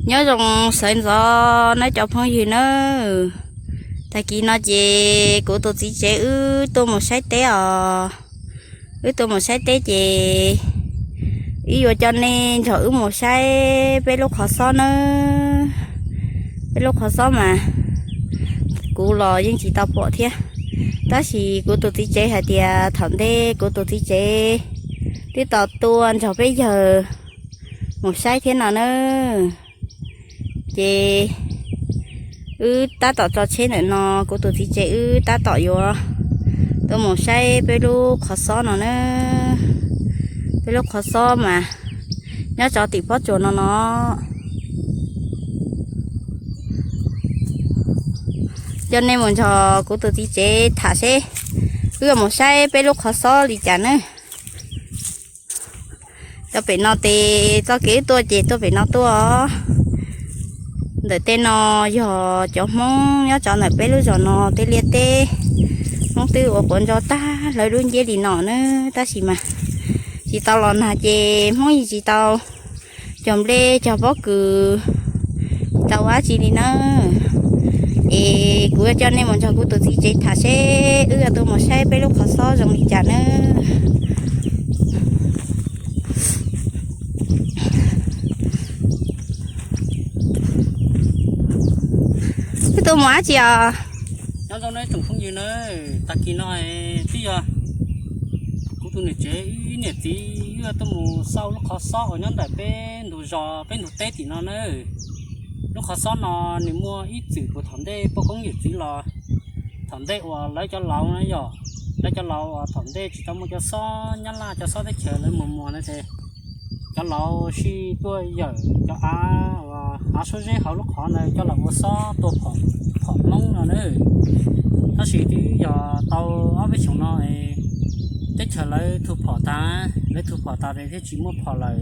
Nyob zoo sawv ntxov nawb cov phooj ywg nawb. Tag kis no ces kuv tus txiv tsev wb tuaj mus saib teb os. Wb tuaj mus saib teb ces wb yuav coj nej nrog wb mus saib peb lub qhov xob nawb. Peb lub qhov xob mas kuv los yeej tsis tau pom thiab, tab sis kuv tus txiv tsev hais tias thaum ntej kuv tus txiv tsev twb tau tuaj nrog peb yawg mus saib thiab no nawb. Ces wb tab tom tso tsheb ntawm no, kuv tus txiv tsev wb tab tom yuav tuaj mus saib peb lub qhov xob no na. Peb lub qhov xob mas nyob tsov tim pob tsuas no no. Coj nej mus nrog kuv tus txiv tsev tham seb wb yuav mus saib peb lub qhov xob li cas nawb. Cov pem no tes txoj kev wb tuaj ces tuaj pem no tuaj. Ntawm tej no yog cov Hmoob nyob tsov ntawm peb lub zos no tej liaj teb. Hmoob twb ua quav ntso tag hlawv lub nceb li no na, tab sis mas tsis tau los nag ces Hmoob yeej tsis tau cog nplej cog pob kws, tsis tau ua dab tsi li na. Es kuv yuav coj nej mus nrog kuv tus txiv tsev tham seb wb yuav tuaj mus saib peb lub qhov xob zoo li cas na. Wb tuaj mus dab tsi os? Nyob zoo nej tsoom phooj ywg na, tag kis no twb yog kuv tus niam tsev wb niam txiv wb tuaj mus xauj lub qhov xob uas nyob ntawm peb ntug zos peb ntug teb tim no na. Lub qhov xob no nws muaj ib txwm puag thaum ntej poj koob yawm txiv los, thaum ntej uas lawv cov laus na yom, lawv cov laus uas thaum ntej tsis tau muaj cov xob nyab laj cov xob teb chaws lawv muag muag na ces cov laus sij tuaj yawm cov av uas av suab zeb hauv lub qhov ntawd coj los ua xob tua phom Hmoob no na. Tab sis twb yog tau ob peb xyoos no teb chaws lawv thu phom tas, lawv thu phom tas ces thiaj tsis muaj phom lawm,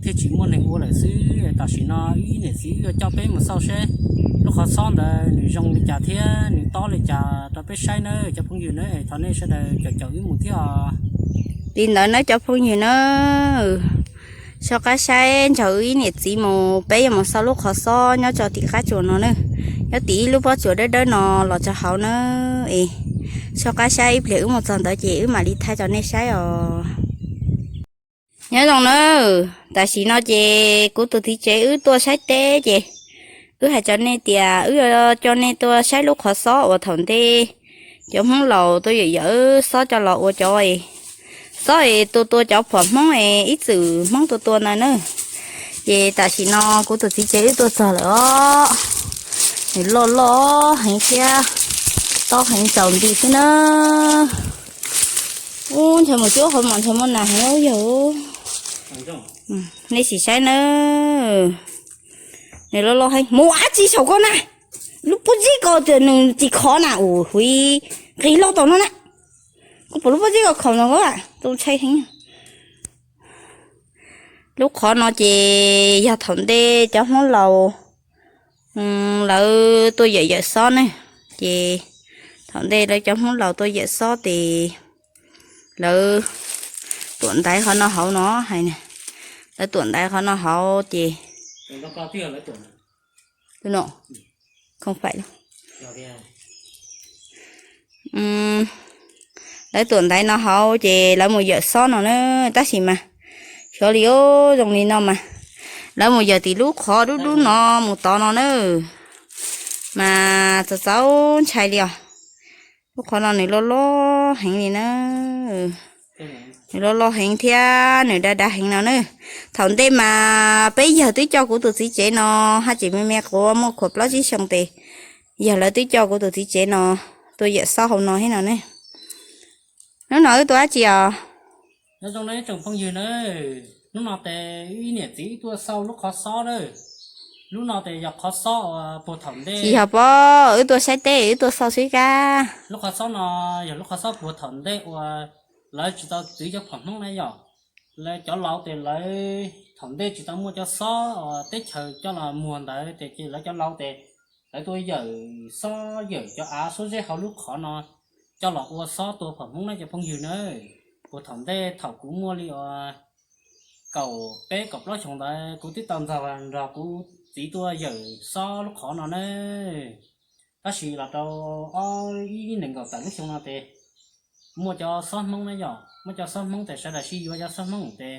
thiaj tsis muaj neeg ua lawm xwb. Tam sim no wb niam txiv wb yuav coj peb mus xauj seb lub qhov xob ntawd nws zoo li cas thiab nws tob li cas rau peb saib na cov phooj ywg na. Thov nej sawv daws caum caum wb mus thiab os. Li ntawd na cov phooj ywg na, soj qab saib nrog wb ib niam txiv mus, peb yuav mus xauj lub qhov xob nyob tso tim qab tsuas no na, nyob tim ib lub pob tsuas dawb dawb no los tso hauv na. Es soj qab saib ib pliag wb mus txog ntawd ces wb mam li thaij rau nej saib os. Nyob zoo na, tam sim no ces kuv tus txiv tsev wb tuaj saib teb ces wb hais rau nej tias wb yuav coj nej tuaj saib lub qhov xob uas thaum ntej cov Hmoob laus tuaj yawm yawm xob coj los ua cov xob es tua tua cov phom Hmoob es ib txwm Hmoob tua tua ntawd na. Ces tam sim no kuv tus txiv tsev wb tuaj txog lawm os. Nws loj loj heev thiab tob heev tsaus nti xwb na. Ub, ntshe mus cuab qhov mas ntshe muaj nas heev yog. Nej sim saib na. Nws loj loj heev, mus ua dab tsi saum ko na? Lub pob zeb ko nws tsis khov na, ua huv nqis loj tau no na. Kuv pom lub pob zeb ko khov no, tus ntshai heev. Lub qhov no ces yog thaum ntej cov Hmoob laus lawv tuaj yawm yawm xob ne, ces thaum ntej lawv cov Hmoob laus tuaj yawm xob ces lawv tuam ntaiv qhov no hauv no hais, lawv tuam ntaiv qhov no hauv ces lawv tuam ntaiv no hauv ces lawv mus yawm xob no na. Tab sis mas xyov li, zoo li no mas lawv mus yawm tim lub qhov dub dub no mus tod no na, mas txaus txaus ntshai li os. Lub qhov no nws loj loj heev li na. Nws loj loj heev thiab nws dav dav heev no na. Thaum ntej mas peb yawg twb coj kuv tus txiv tsev no, haj tseem me me quav muaj khuam plaub tsib xyoo tes, yawg lawv twb coj kuv tus txiv tsev no tuaj yawm xob hauv no thiab no ne. Hnub no wb tuaj dab tsi os? Nyob zoo nawb tsoom phooj ywg na, hnub no ces wb niam txiv wb tuaj xauj lub qhov xob na. Lub no ces yog qhov xob uas puag thaum ntej. Tsis yog pob, wb tuaj saib teb wb tuaj xauj xwb kab. Lub qhov xob no yog lub qhov xob puag thaum ntej uas lawv tsis tau txwv cov phom Hmoob na yom. Lawv cov laus ces lawv thaum ntej tsis tau muaj cov xob uas teb chaws coj los muag ntawd ces lawv cov laus ces lawv tuaj yawm xob yawm cov av suab zeb hauv lub qhov no coj los ua xob tua phom Hmoob na cov phooj ywg na. Puag thaum ntej thaum kuv muaj li uas kaum peb kaum plaub xyoo ntawd kuv twb tau nrog kuv txiv tuaj yawm xob lub qhov no na. Tab sis los rau ob ib nees nkaum tawm lub xyoo no ces muaj cov xob Hmoob na yom, muaj cov xob Hmoob ces sawv daws sib yuav cov xob Hmoob ces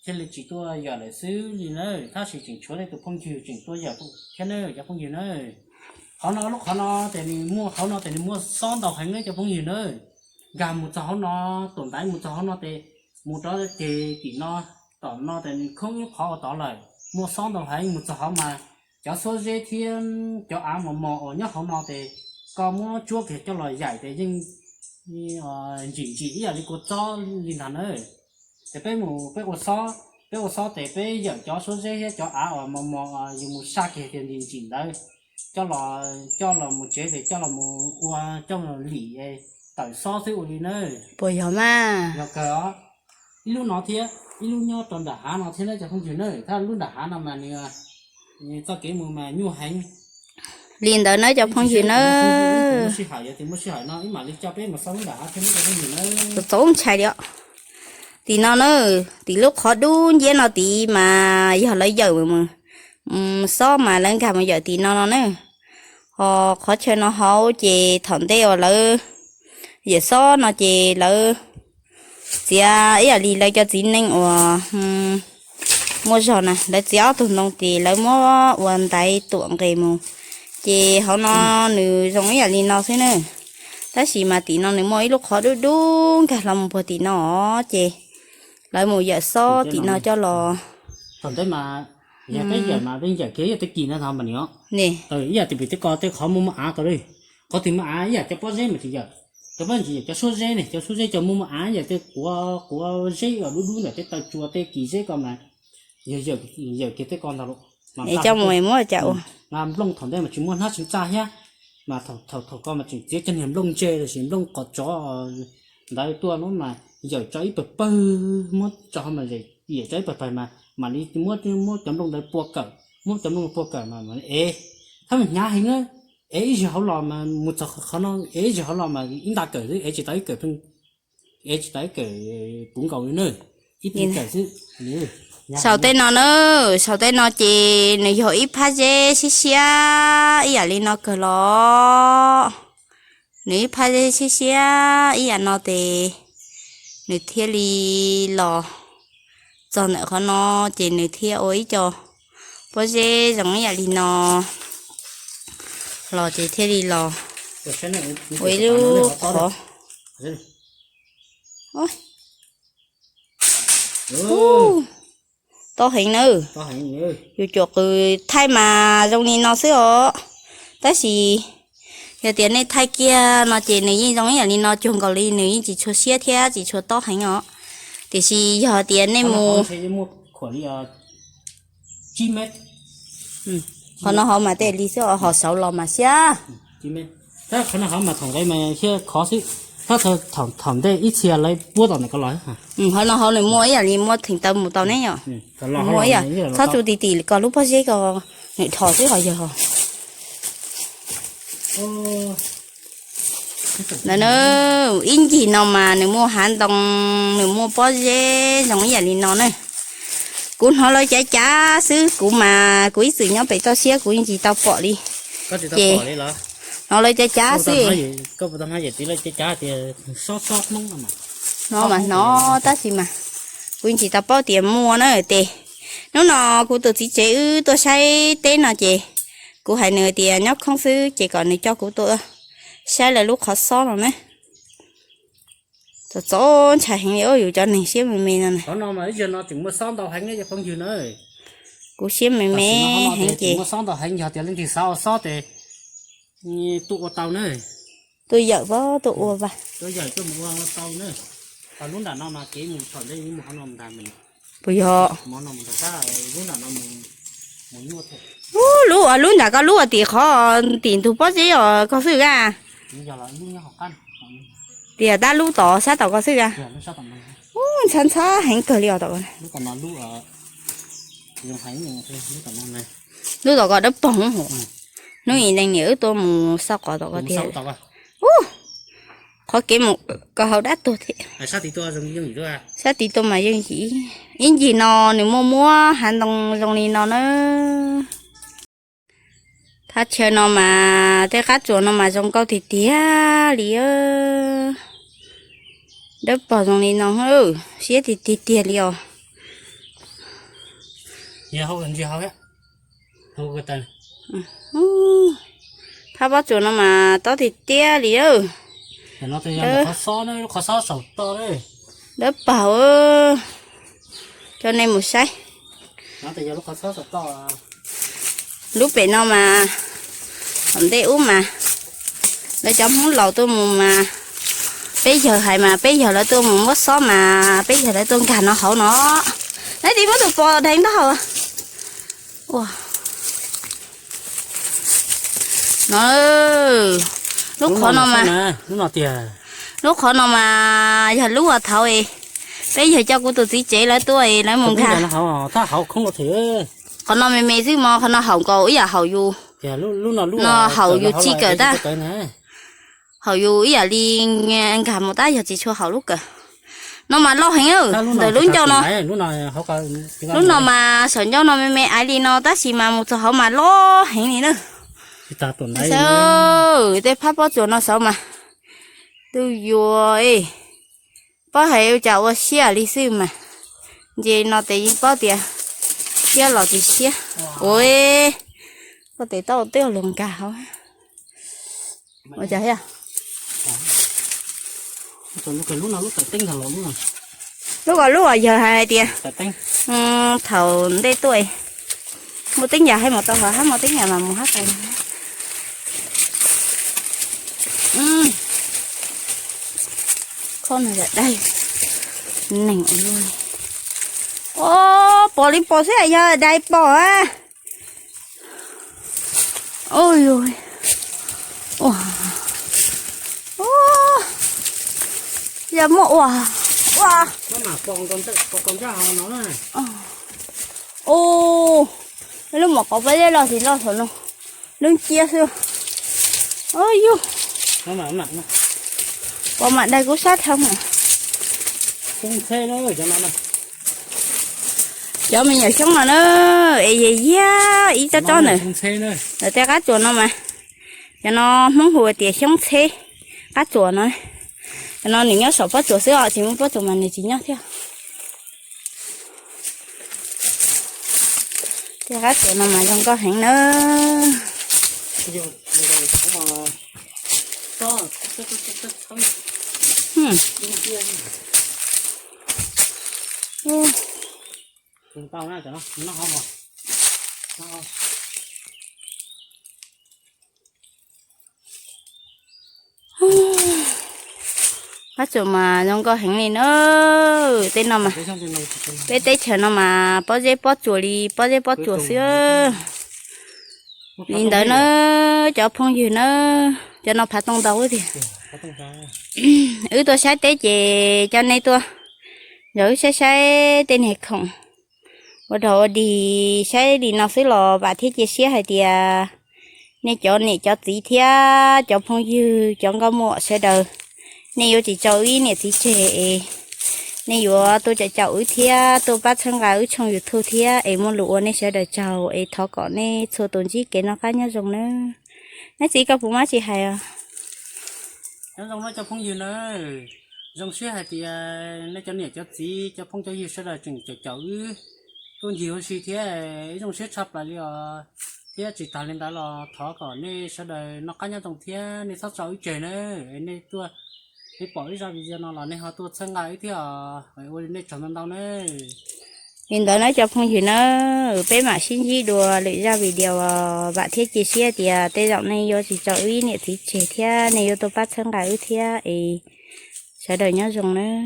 thiaj li tsis tuaj yawm lawm xwb li na. Tab sis tseem tshuav tej tus phooj ywg tseem tuaj yawm thiab na cov phooj ywg na. Qhov no lub qhov no ces nws muaj, qhov no ces nws muaj xob ntau heev na cov phooj ywg na. Nkag mus txog hauv no, tuam ntaiv mus txog hauv no ces mus rau ces tim no, tom no ces nws khoob ib qhov ua tod lawm, muaj xob ntau heev. Mus txog hauv mas cov xuab zeb thiab cov av mos mos uas nyob hauv no ces koj muab tsuab kiag coj los yaim ces yeej ntsim ntsim ib yam li kua txob li ntag na. Ces peb mus peb ua xob, peb ua xob ces peb yawm cov xuab zeb thiab cov av uas mos mos yus mus saj kiag tias ntsim ntsim ntawd coj los, coj los mus tsev ces coj los mus ua coj mus lim tawm xob xwb ua li na. Puas yog mas? Yog kawg os. Ib lub no thiab ib lub nyob rau nram hav no thiab na cov phooj ywg na. Thab lub nram hav no mas nws txoj kev mus mas nyuaj heev li ntawd na cov phooj ywg na. Muaj sij hawm, yog tias muaj sij hawm no ib mam li coj peb mus xob lub nram hav thiab na cov phooj ywg na. Txaus ntshai li os. Tim no na, tim lub qhov dub nciab no tid mas yog lawv yawm mus xob mas lawv nkag mus yawm tim no no na. Ho qhov chaw no hauv ces thaum ntej uas lawv yawm xob no ces lawv txiav ib yam li lawv cov txiv neej uas muaj zog na, lawv txiav ob tug ntoo ces lawv muab ua ntaiv tuam nqes mus. Ces hauv no nws zoo ib yam li no xwb na. Tab sis mas tim no nws muaj ib lub qhov dub dub nkag hlo mus puag tim no ces lawv mus yawm xob tim no coj los. Thaum ntej mas yog peb yawm mas peb yawm kiag ib yam tej kis no thaum mas nws os. Ib yam tias pem tej ko tej qhov muaj muaj av ko li, qhov twg muaj av ib yam cov pob zeb mas tsis yawm, cov pob zeb tsis yawm, cov xuab zeb ne, cov xuab zeb cov muaj muaj av ib yam tej quav, quav zeb uas dub dub ntawm tej taw tsua tej kis zeb ko mas yog yawm kiag tej ko ntag lauj. Es coj mus muab cas ua? Nplooj thaum ntej mas tsis muaj hnab tsis txaj thiab, mas thaum thaum ko mas tseem txiav cov niag nplooj ntse los sis nplooj qos tsov ntawd tuaj lub mas yawm tso ib pawg pawg, muab tso mas yawm tso ib pawg pawg mas mam li muab, muab cov nplooj ntawd pua kawm, muab cov nplooj pua kawm mas mam li ev. Thab mas hnyav heev na, ev ib zaug hauv los mas mus txog qhov no, ev ib zaug hauv los mas ib nta kawm xwb, ev tsis tau ib kawm, ev tsis tau ib kawm puv nkaus li na, ib puv kawm xwb. Saum tej no na, saum tej no ces nws yog ib phab zeb siab siab ib yam li no kawg los. Nws ib phab zeb siab siab ib yam no ces nws thiaj li los txog ntawm qhov no, ces nws thiaj ua ib co pob zeb zoo ib yam li no los ces thiaj li los ua ib lub qhov. Tob heev na. Yus cuam qws thaij mas zoo li no xwb os. Tab sis yog tias nej thaij kiag no ces nws yeej zoo ib yam li no cuag nkaus li, nws yeej tsis tshua siab thiab tsis tshua tob heev os. Tiam sis yog tias nej mus, qhov no hauv mas tej li xwb, ho saud los mas siab. Qhov no hauv mas thaum ntej mas thiaj khov xwb, tab sis thaum ntej ib txhia lawv puab tom ntawm ko los. Qhov no hauv nws muaj ib yam li muaj theem taw mus tau ne yom. Muaj ib yam, txhob tsu tim tim ko lub pob zeb ko, nws dhos xwb ho yog. Ntawd na, ib ncig no mas nws muaj hav ntoo, nws muaj pob zeb zoo ib yam li no na. Kuv hnov lawv cav cav xwb, kuv mas kuv ib txwm nyob pem toj siab kuv yeej tsis tau pom li. Ces hnov lawv cav cav xwb. Hnov mas hnov tab sis mas kuv yeej tsis tau paub tias muaj na ces. Hnub no kuv tus txiv tsev wb tuaj saib teb no ces kuv hais nws tias nyob khoob xwb ces kom nws coj kuv tuaj saib lawv lub qhov xob no na. Txom txom ntshai heev li yus cov neeg siab me me no na. Kuv siab me me heev ces. Muaj xob ntau heev, yog tias leej twg xav ua xob ces tuaj ua tau na. Tuaj yawm pob tuaj ua vas. Puas yog? Lub, lub nram ko lub uas tim qhov tim ntug pob zeb os koj xwb a? Tias tab lub tom sab tom ko xwb a? Ub, ntxhab ntxhab heev kawg li os tom ko. Lub tom ko dawb paug. Hnub ib leeg niam wb tuaj mus xauj qhov tom ko tiag. Ub, qhov kev mus kom haus dab tuag thiab. Sab tid tuaj mas yeej yim, ib ncig no nws muaj muab hav ntoo zoo li no na. Thaj chaw no mas tej qab tsuas no mas zoo nkauj tiag tiag li. Dawb paug zoo li no, siab tiag tiag tiag li os. Phab pob tsuas no mas tob tiag tiag li. Dawb paug, coj nej mus saib. Lub pem no mas, tom ntej ub mas, lawv cov Hmoob laus tuaj mus mas, peb yawg hais mas peb yawg lawv tuaj mus muab xob mas peb yawg lawv tuaj nkag no hauv no. Leej twg muab tus pos dheev taub hau. Ua no, lub qhov no mas, lub qhov no mas yog lub uas thaud es peb yawg coj kuv tus txiv tsev lawv tuaj es lawv mus nkag. Qhov no me me xwb mog, qhov no haum nkaus ib yam haum yus, no haum yus txij kawm tag. Haum yus ib yam li nkag mus tab yog tsis tshua haum lub kawm. No mas loj heev, ntawm lub ncauj no. Lub no mas saum ncauj no me me aiv li no tab sis mas mus txog hauv mas loj heev li na. Tej phab pob tsuas no saud mas, tus yuav, paub hais ua cas ua siab li xwb mas. Ntses no tes yeej paub tias siab los tsis siab. Ua, koj tes tau tej luag nkag hauv. Ua cas thiab? Lub ko lub uas yawg hais tias, thaum ntej tuaj muaj teeb yam hab mus tau hov hab muaj teeb yam mas mus hab tas. Khob no yog dai neeg ua luaj. Pom li pom xwb yog dai pom a. Yog muaj ua, ua. Lub mom qhov peb zeb loj tsis loj thaum no, lub ciab xwb. Yug, pom mam dai kuv sab dhau mas. Cov me nyuam xyoob no na, es yog yag ib tsob tsob na, lawv tej qab tsuas no mas, cov no Hmoob hu tias xyoob txheb, qab tsuas no. Cov no nws nyob saum pob tsuas xwb os, tsis muaj pob tsuas mas nws tsis nyob thiab. Tej qab tsuas no mas zoo nkauj heev na. Qab tsuas mas zoo nkauj heev li na. Tej no mas, peb teb chaws no mas pob zeb pob tsuas li pob zeb pob tsuas xwb. Li ntawd na, cov phooj ywg na, cov no phav tooj ntau tiag. Wb tuaj saib teb ces coj nej tuaj, yog wb saib saib tej niag khoom ua dog ua dig saib li no xwb los vam thiab cia siab hais tias nej cov niam cov txiv thiab cov phooj ywg cov nkauj muam sawv daws, nej yuav tsis tso wb ib niam txiv tseg es nej yuav tuaj caum caum wb thiab tuaj pab txhawb nqa wb tshooj YouTube thiab es muaj lus ua nej sawv daws tsaug es thov kom nej txhua tus ntsib kev noj qab nyob zoo nawb. Nab txiv koj puas muaj tsis hais os? Nyob zoo nawb cov phooj ywg nawb, zoo siab hais tias nej cov niam cov txiv cov phooj cov ywg sawv daws tseem caum caum wb tuaj ncig ua si thiab, wb zoo siab tshaj plaws li os. Thiab tsis tas li ntawd los thov kom nej sawv daws noj qab nyob zoo thiab nej txhob tso wb tseg nawb. Nej tuaj, nej pom wb zaj video no los nej ho tuaj txhawb nqa wb thiab os, ua li nej tsaug ntau ntau nawb. Li ntawd nawb cov phooj ywg nawb, peb mam sib ntsib dua lwm zaj video. Vam thiab cia siab tias tej zaum nej yuav tsis tso wb niam txiv tseg thiab nej yuav tuaj pab txhawb nqa wb thiab es sawv daws nyob zoo nawb.